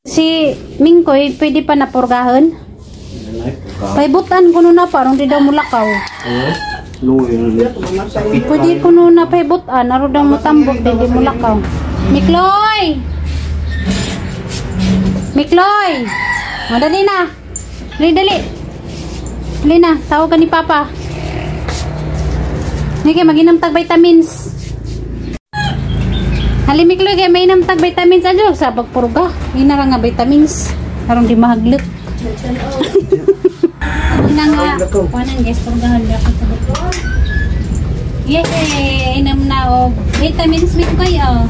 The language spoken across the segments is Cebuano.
Si Mingkoy, pwede pa na purgahon? Paibutan ko na parang di daw mulakaw. Pwede ko na paibutan, aro daw mutambok, di mulakaw. Mikloy! Mikloy! Madali na! Dali, dali! Dali na, tawag ka ni Papa. Nige, mag-inom tag vitamins. Hali Mikloy, kaya may inom tag vitamins. Adyo, sa pagpurga. Ina nga vitamins. Karong di mahaglot. Ina nga. Kuhanan guys, purgahan niya ako sa doktor. Yay! Inom na og vitamins Mikloy, oh.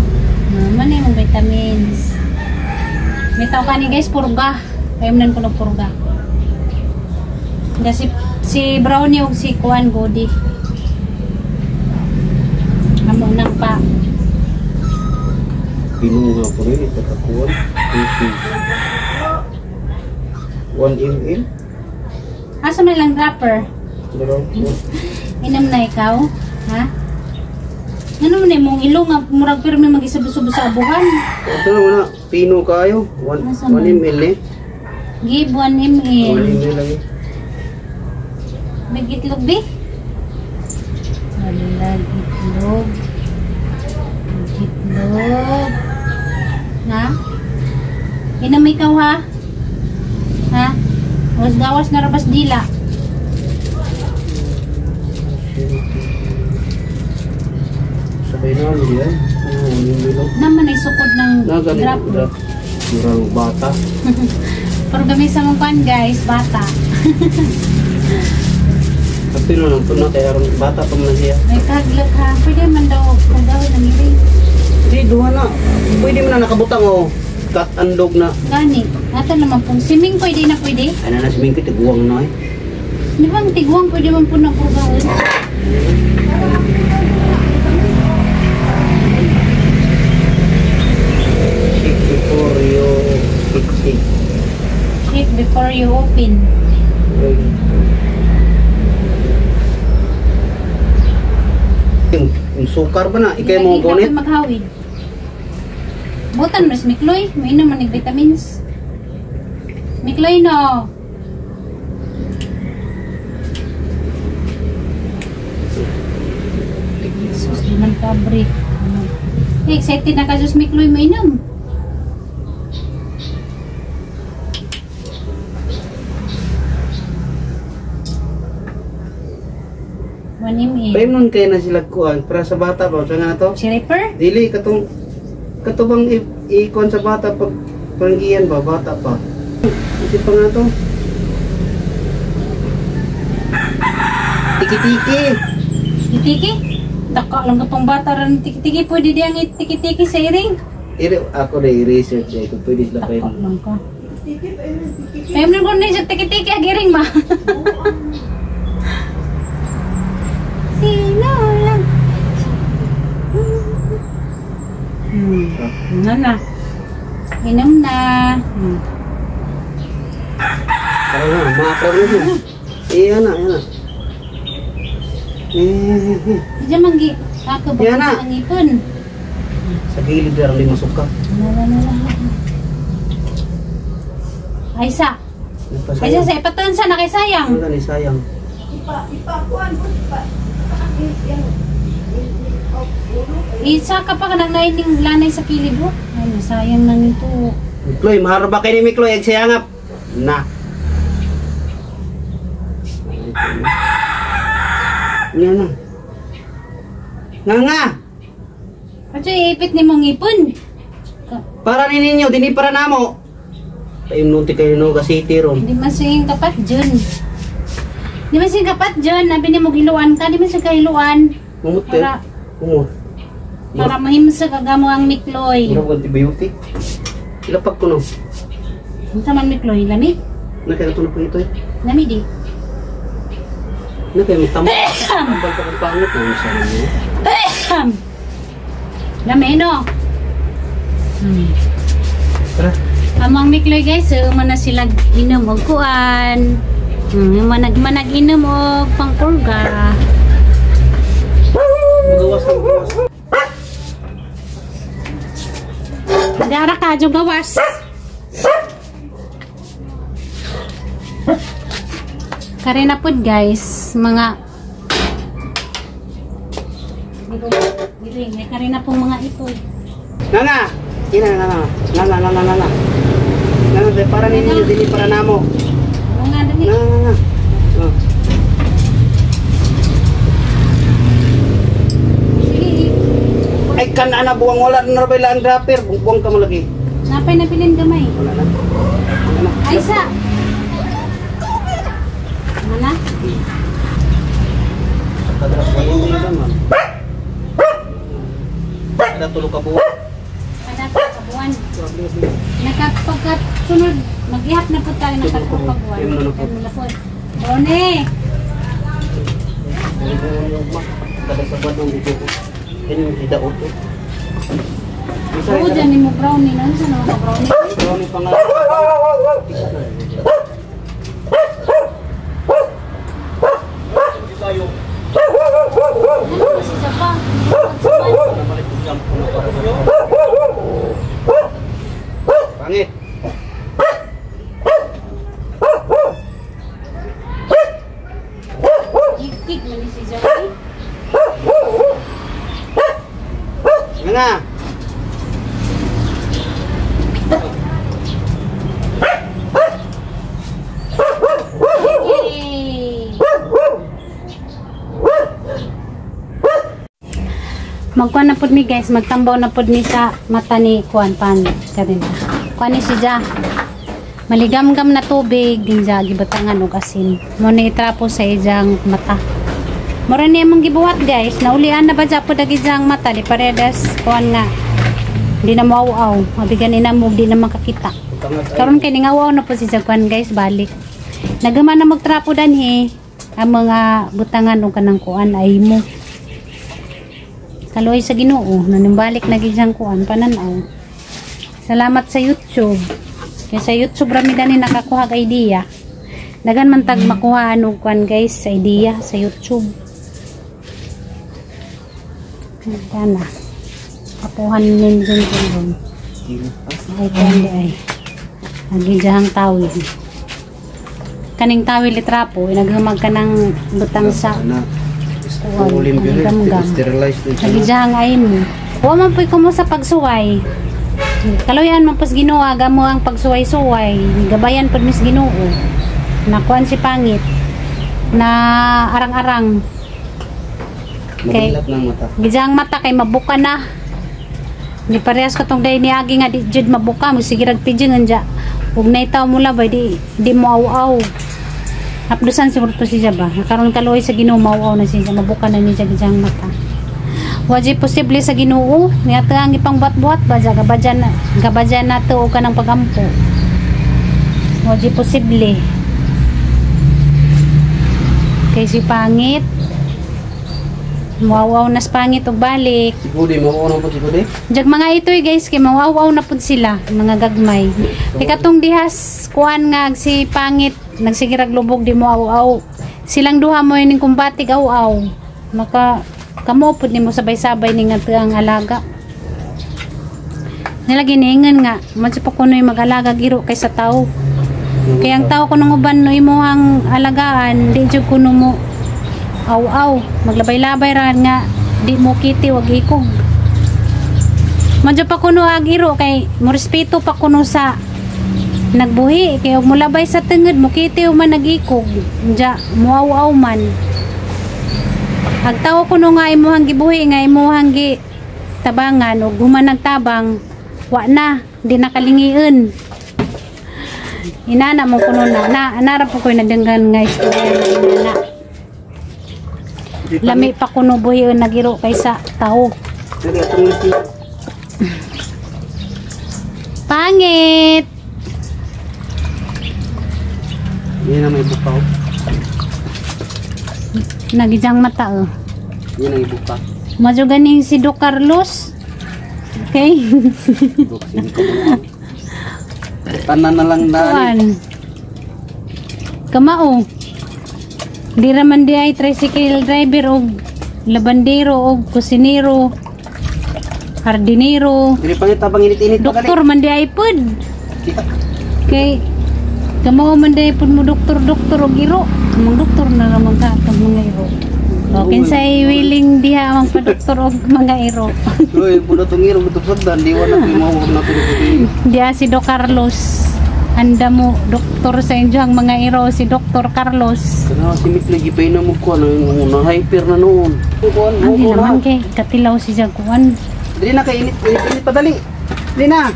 Naman yung vitamins. May tao ka ni guys, purga. Kaya ko ng purga. Kasi si Brownie og si Kuan Godi. Amo nang pa. Pinunga po rin ito kakuan. 1 ml. Asa man lang wrapper? Inom na ikaw? Ha? Ano man imong ilong nga murag pirmi mag-isubo-subo sa abuhan? Ito na pino kayo. 1 ml eh. Give 1 ml. 1 ml lagi. May itlog bi? Wala itlog. Itlog. Ha? Inom ikaw ha? Ha? Gawas gawas na rabas dila. Sabay na ano yan? Naman ay sukod ng drop. Murang bata. Pero kami sa mong pan guys, bata. Tapi na lang na kaya bata pa man siya. May kaglot ha. Pwede man daw kung daw nang iri. Hindi, duha na. Pwede man na nakabutang oh. Cut and dog na. Gani. Ato naman pong siming pwede na pwede. Ano na siming ko, tiguang na eh. Di ba ang tiguang pwede man po na purgaon? Shake before you fix it. Shake before you open. Yung sukar ba na? Ikay mo gonit? Maghawid. Butan mas Mikloy. May naman ng vitamins. Mikloy no. Jesus, di man ka-break. Hey, excited na ka Diyos Mikloy mainom. Pwede nun kayo na sila kuhan para sa bata ba? Saan nga to? Si Ripper? Dili, katong katubang i-kuhan sa bata pag panggiyan ba? Bata pa. Isip pa nga to. Tiki-tiki! Tiki-tiki? Daka lang ka pang bata rin tiki-tiki. Pwede diyang tiki-tiki sa iring? Ako na i-research eh. Kung pwede sila kayo. Daka lang ka. Pwede nun ko na siya tiki-tiki ag iring ma. Sino lang? Ano na? Inom na. Tara na, maakar na siya. Iyan na, iyan na. Diyan manggi. Ako ba sa ngipon? Sa gilid na rin masuk ka. Wala. Ay sa. Ay sa, ipatuan sa na kay sayang. Ano ni sayang? Ipakuan mo, Isa ka pa ka nang naining lanay sa kilid mo. Ay, sayang nang ito. Mikloy, maharap ba kayo ni Mikloy? Agsayangap. Na. Nga na. Nga nga. Pacho, iipit ni mong ipon. Para ni ninyo, dini para namo. Paimnunti kayo no, city ron. Di man siyang kapat, Jun. Di man siyang kapat, Jun. Nabi ni mo giluan ka, di man siya kahiluan. Mumut eh. Mumut. Para mahimsa kagamo ang Mikloy. Murag antibiotic. Ilapag ko no. Unsa man Mikloy, lami? Nakaya ito na po ito eh. Lami di. Nakaya magtambal. Tambal pa kong pangit. Ano sa ninyo? Lami no? Tara. Amang Mikloy guys, so man na sila inom og kuan. Manag inom og pangpurga. Magawas na magawas. Dara ka, jo gawas. Kare na pud guys, mga giling, may kare na pong mga itoy. Nana! Ina, nana. Nana, nana, nana. Nana, para ninyo, dili para namo. Oo nga, dali. Nana, nana. Oh. Sige. Ay, kan ana buwang wala na ba ilang wrapper? Buwang ka mo lagi. Napay na bilin gamay. Wala na. Wala na. Ay, sa! Mana? Kada tulo ka buwan. Kada ka buwan. Nakapagkat sunod, mag-ihap na po tayo ng 3 ka buwan. Ano na po? Brone! Kada sa buwan ng dito ko. Ini hidaot ko. Oo, dyan ni mo brownie. Ano sa naman ka brownie? Brownie pa nga. Ano ba si Japa? Pangit. Hikik man ni si Japa. Nga. Magkuan na pud mi guys, magtambaw na pud mi sa mata ni Kuan Pan karin. Kuan ni si Ja. Maligamgam na tubig din ja gibutangan og asin. Mo ni itrapo sa ijang mata. Mura ni among gibuhat guys, naulian na ba ja pud ag ijang mata di paredas kuan nga. Di na moaw-aw, mabigan ni na mo di na makakita. Karon kay ningaw na po si Ja kuan guys, balik. Nagaman na magtrapo danhi ang mga butangan og kanang kuan ay mo. Kaloy sa Ginoo, nanimbalik na gid siyang kuan pananaw. Salamat sa YouTube. Kaya sa YouTube rami dani nakakuha og idea. Dagan man tag makuha og kuan guys sa idea sa YouTube. Dana. Kapuhan nin dun dun dun. Ay kuan di ay. Agi diyang tawil. Kaning tawil litrapo, inaghumag ka ng butang sa Sterilize din. Ay mo. Wa man po'y kumo sa pagsuway. Kaluyan man pos Ginoo gamo ang pagsuway-suway. Gabayan pod mis Ginoo. Nakuan si pangit na arang-arang. Kay gijang mata kay mabuka na. Di parehas katong day niagi nga di jud mabuka mo sige rag pidgin anja. Ug naitaw mo labay di mo aw-aw. Hapdusan siguro to siya ba. Karon kaluoy sa Ginoo mauaw na siya, mabuka na niya gijang mata. Wajib posible sa Ginoo, niya ang ipangbuhat-buhat ba ja gabajan nato og kanang pagampo. Wajib posible. Kay si pangit mauaw na sa pangit og balik. Siguro mauaw na pud siguro. Jag mga itoy guys kay mauaw na pud sila, mga gagmay. Kay katong dihas kuan nga si pangit nagsigirag lubog di mo aw-aw. Silang duha mo ining kumbatig aw-aw. Maka kamo pud nimo sabay-sabay ning ang alaga. Nila giniingan nga man sa kunoy mag-alaga giro kaysa tao. Kay ang tao kunong uban no imo ang alagaan di jud kuno mo aw-aw, maglabay-labay ra nga di mo kiti wag ikog. Madyo pa kuno ag iro kay mo respeto pa kuno sa nagbuhi kay og mulabay sa tenged mo kiti man nagikog ja muaw-aw man. Ag tawo kuno nga imuhang gibuhi nga imuhang gi tabangan og human nagtabang wa na di nakalingion. Inana mo kuno na nara po koy nadenggan nga istorya inana. Lami pa kuno buhion nagiro kaysa tao. Pangit. Yan ang may buka. Nagijang mata oh. Yan ang ibuka. Madyo ganing si Do Carlos. Okay. Tanan na lang dani. Kamao. Di raman di ay tricycle driver og labandero og kusinero, hardinero. Dili pangit tabang init-init pa. Doktor man di ay pud. Kay kamo man day pud mo doktor-doktor og iro. Among doktor na ramang ka atong mga iro. O kinsay willing diha ang padoktor og mga iro. Uy, pulo tong iro butog sagdan, di wala ko mawag na to. Diha si Doc Carlos. Anda mo doktor sa inyo ang mga iro si Dr. Carlos. Kana si Miklo gipay na mo ko ano na hyper na noon. Kuan Ang mo naman na. kay katilaw si Jaguan. Dili na kay init init padali. Dili na.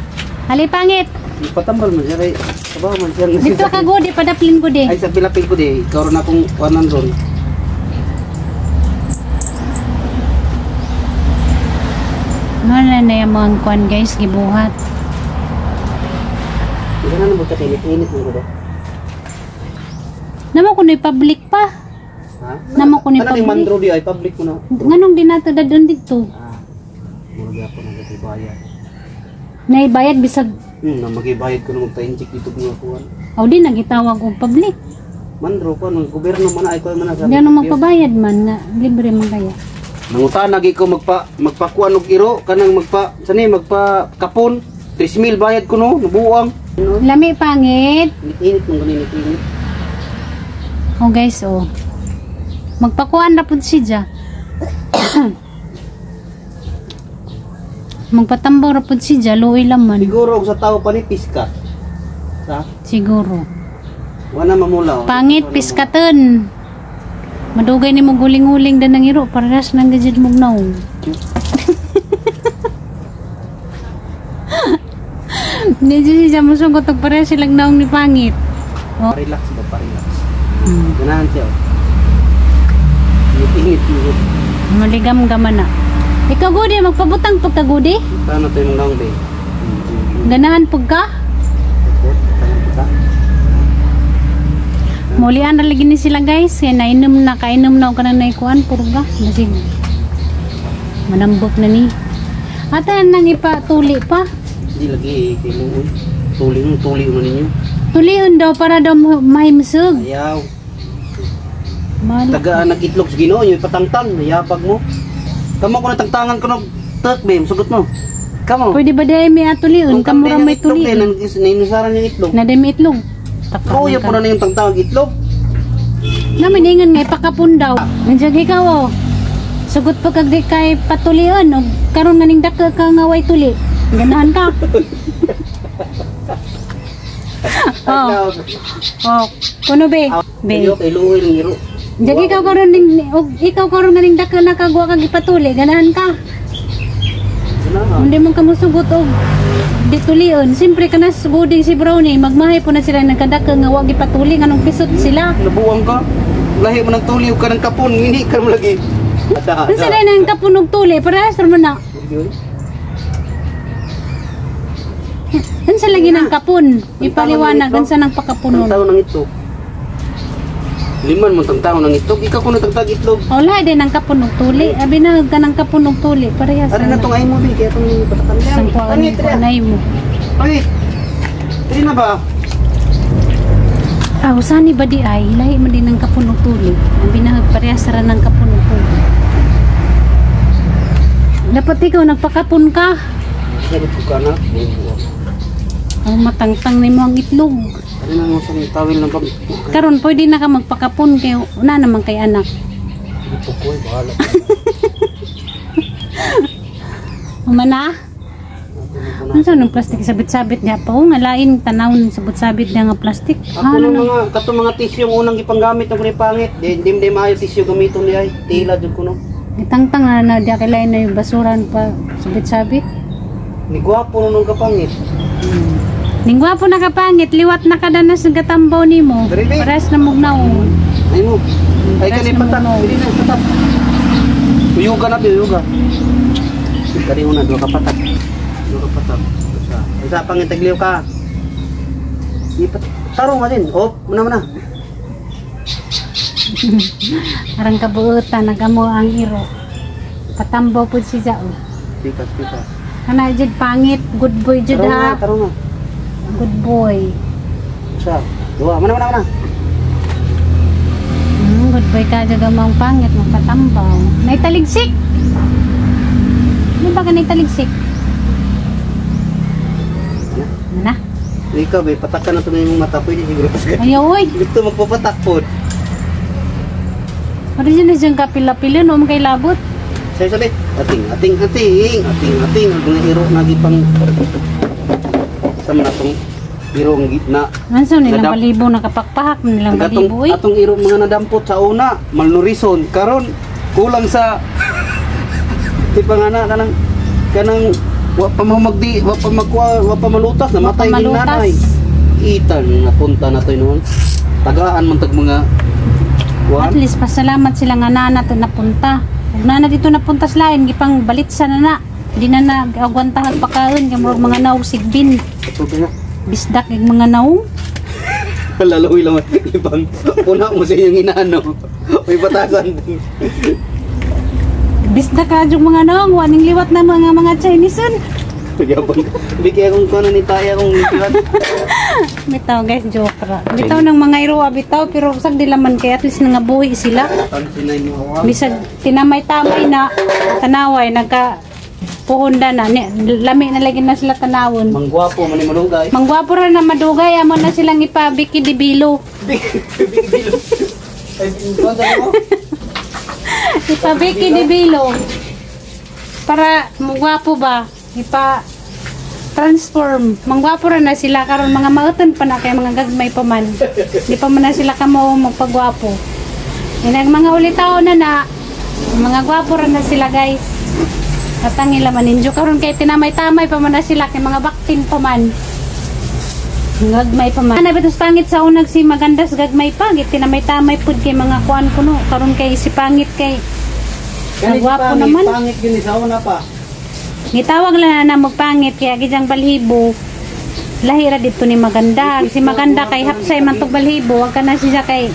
Ali pangit. Patambal man siya kay kabaw man siya. Dito ka gudi padaplin gudi. Ay sa pilapil ko di, ikaw ron akong kuanan ron. Wala na yung mga kuan guys gibuhat. Hindi na nabot ka init init mo ba? Namo kunoy public pa. Ha? Namo kunoy Kana ning public. mandro di ay public mo na. Nganong di nato dadon dito? Ah. Mura gyapon ang gibayad. Naibayad bisag Na magibayad ko na magpa-inject dito mga kuan. aw di nagitawag og public. Mandro ko nang gobyerno man ay ko man sa. Di ano magpabayad man nga libre man kaya. Nangutana gi ko magpakuan og iro kanang magpa sani magpa kapon 3,000 bayad ko no nabuang. Lami pangit. Init mong ganin init. Oh guys, oh. Magpakuan na pud siya. Magpatambaw ra pud siya, luoy laman. Siguro og sa tao pa ni piska. Sa Siguro. wala mamula. Oh. Pangit piskaten. Madugay ni mo guling-guling dan ang iro parehas nang gajid mo naong. Hindi siya musugot og parehas silang naong ni pangit. Oh. Relax ba pa relax. Ganahan siya. Oh. Init init. Maligam-gama na. Ikaw gudi magpabutang pagka gudi. Paano to yung naong be? Ganahan pag ka. Mulian ra lagi ni sila guys. Kaya nainom na, kainom na og kanang naikuan purga. Basig manambok na ni. Ata nang ipatuli pa. Hindi lagi kay mo. Tuli mo, tuli mo ninyo. Tulion daw para daw mahimsog. Ayaw. Mali. Tagaan nag itlog sa Ginoo, yung patangtang, nayabag mo. Kamo ko natangtangan ko nog tek bim, sugot mo. Kamo. Pwede ba dahil may atulion? Kamo ra may tulion. tulion. Nainusaran yung itlog. Na dahil may itlog. Kuya po na yung tangtang itlog. Naman ingon nga ipakapon daw. Nandiyan ikaw oh. Sugot pa kag di kay patulion og karon nga ning dako ka nga way tuli. Ganahan ka. Oh. Oh, kuno be. Be. Ayo kay luoy ng iro. Diyan ikaw karon ning og ikaw karon nga ning dako na kagwa kag ipatuli, ganahan ka. Ganahan. Hindi mo kamusugot og di tulion. Siyempre kanas guding si Brownie, magmahay po na sila nagkadako nga wa gipatuli nganong pisot sila. Nabuang ka. Lahi mo ng tuli ug ka ng kapon, hindi ka mo lagi. Ada. Unsa na nang kapunog tuli, parehas ra man na. Unsa lagi nang kapon? Ipaliwanag unsa nang pakapunon. Tangtang ng itlog. Liman mo tangtang ng itlog, ikaw kuno tangtang itlog. Wala din ang kapon og tuli. Abi na ka nang kapon og tuli, parehas. Ari na tong ay mo bi kaya tong patakan niya. Sang kuan Pangit kuan ay mo. Pangit. Dili na ba? Ah, usani ba di ay lahi man din ang kapon og tuli. Abi na parehas ra nang kapon og tuli. Dapat ikaw nagpakapon ka. Sagot ko ka na. Ang matangtang nimo ang itlog. Ari na mo sa tawil ng pag. Karon pwede na ka magpakapon kay una naman kay anak. Ito ko ay bahala. Humana? Unsa nang plastic sabit-sabit niya pa? Oh, nga lain tanaw ng sabit-sabit niya nga plastic. Ako Ano ng na? mga katong mga tissue yung unang gipanggamit ng kuni pangit. Di di di maayo tissue gamiton niya ay. Tila jud ko no. Gitangtang na na diya kay lain na yung basuran pa sabit-sabit. Ni gwapo no nung kapangit. Ning gwapo na kapangit, liwat na kadanas ng katambaw nimo. Dili. Parehas na mugnaw. Ay mo. Ay Parehas kani na patak. mugnaw. Dili na patak. Uyuga na uyuga. Kani una duha ka patak. Duha ka patak. Usa. Usa pangit tagliw ka. Ipat tarong ka din. Op, muna muna. Arang kabuutan nagamo ang iro. Patambaw pud si Jao. Pikas pikas. Kana jud pangit, good boy jud Tarong na, ha. tarong na. Good boy. Usa, duha, muna muna muna. Good boy ka jud ang pangit magpatambaw. Naitaligsik. Ano ba ka naitaligsik? Ano? Mana? Ikaw ba, patakan na ito na yung mata. Pwede siguro. Ayaw, oy. Gusto magpapatak po. Ano dyan na dyan kapila-pila, no? Kay labot. Sabi sabi, ating, ating, ating, ating, ating, ang mga iro na gipang sa mga atong iro ang gitna. Ano nilang balibo, nakapakpahak man nilang Ang atong, balibo, oy. atong iro mga nadampot sa una, malnurison, karon kulang sa di pa nga na kanang kanang wa pa mamagdi, wa pa magkuha, wa pa malutas, namatay Wa pa din malutas. nanay. Itan napunta na to noon. Tagaan man tag mga kuan. At least pasalamat sila nga nana to napunta. Ug nana dito napunta sa lain gipang balit sa nana. Di na na agwantahan pakaon kay murag mga naog sigbin. Tubig na. Bisdak ig mga naong. Lalawi lang ibang puna mo sa inyong inaano. May batasan. Bisdak ka jud mga naong waning liwat na mga mga Chinese. Yabang. Bigay akong kuno ni tayo akong liwat. Bitaw guys, joke ra. Bitaw ng mga iroa bitaw pero usag di laman kay at least nangabuhi sila. Ang sinay mo ako. Bisag tinamay-tamay na tanaway nagka puhunda na ni, lami na lagi na sila tanawon. Manggwapo man ni malugay. Manggwapo ra na madugay amo na silang ipabiki dibilo. Big big bilo. Ay, kuwan sa mo. Ipabiki dibilo. Para mugwapo ba? Ipa transform. Manggwapo ra na sila karon mga mauton pa na kay mga gagmay pa man. Di pa man na sila kamo magpagwapo. Inag mga ulitaw na na mga gwapo ra na sila, guys. At ang ila maninjo karon kay tinamay-tamay pa man na sila kay mga baktin pa man. Gagmay pa man. Ana bitos pangit sa unag si magandas gagmay pa tinamay-tamay pud kay mga kuan kuno karon kay si pangit kay Kani si Nagwapo pangit, naman. pangit yun sa una pa. Gitawag lang na na magpangit kaya gidyang balhibo. Lahira dito ni maganda. Si maganda kay hapsay man tog balhibo, wag ka na siya kay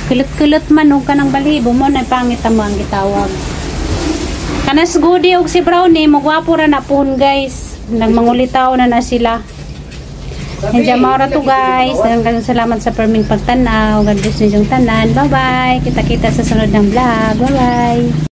kulot-kulot man ug kanang balhibo mo na pangit ang mga gitawag. Kanas Goody og si Brownie mugwapo ra na pohon, guys. Nang mangulitaw na na sila. Nandiyan maura to, guys. Daghang salamat sa perming pagtanaw. God bless ninyong tanan. Bye-bye. Kita-kita sa sunod ng vlog. Bye-bye.